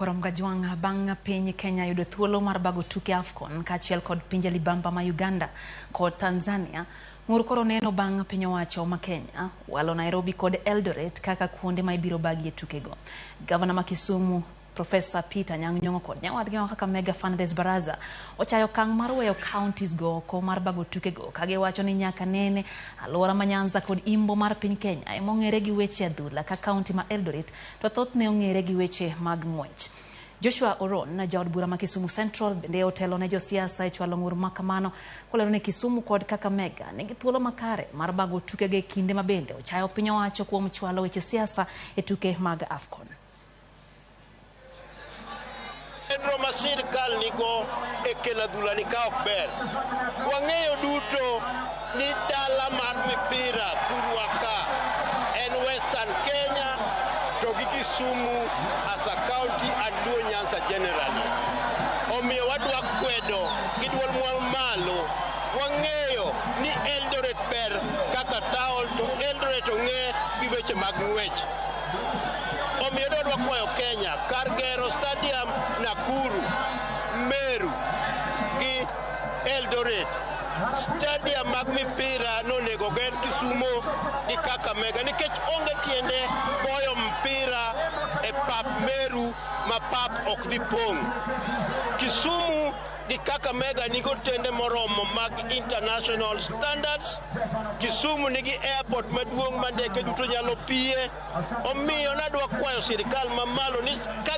Koro Mgajwang' bang' piny Kenya yudo thuolo mar bago tuke AFCON kaachiel kod pinje libamba ma Uganda kod Tanzania, ng'ur koro neno bang' piny owacho ma Kenya walo Nairobi kod Eldoret kaka kuonde ma ibiro bagie tukego. Gavana ma Kisumu Profesa Peter Anyang' Nyong'o kod nyawadgi ma Kakamega Fernandes Baraza ochayo okang' mar weyo counties go oko mar bago tukego ka giwacho ni nyaka nene alwora ma Nyanza kod Imbo mar piny Kenya ema ong'ere gi weche adhula ka county ma Eldoret to thothne ong'ere gi weche mag ng'wech. Joshua Oron, jaod bura ma Kisumu Central, bende otelo ne josiasa e chwalo ng'ur ma kamano kolero ni Kisumu kod Kakamega nigi thuolo makare mar bago tukege e kinde ma bende ochayo piny owacho kuom chwalo weche siasa e tuke mag AFCON. Chenro ma sirkal nigo e kelo adhula ni ka ok ber. Wang'eyo duto ni dala mar mipira thurwa ka en Western Kenya to gi Kisumu as a county and Luo Nyanza generally. Omiyo wadwa kwedo gi duol malo. Wang'eyo ni Eldoret ber kaka town to Eldoret ong'e gi weche mag ng'wech. Omiyo dwadwa kwayo Kenya kar gero stadium Nakuru, Meru gi Eldoret. Stadium mag mipira nonego ger Kisumo gi Kakamega nikech onge tiende goyo mpira e pap Meru ma pap ok dhi pong'. Kisumu gi Kakamega nigi otende moromo mag international standards. Kisumu nigi airport maduong' ma ndeke duto nyalo piye. Omiyo nadwa kwayo sirikal mamalo ni ka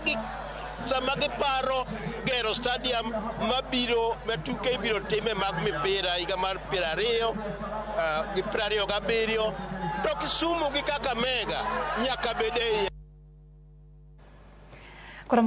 sama giparo gero stadium mabiro ma tuke ibiro time mag mipira higa mar 20 gi 27 to Kisumu gi Kakamega nyaka bed e iye. Koro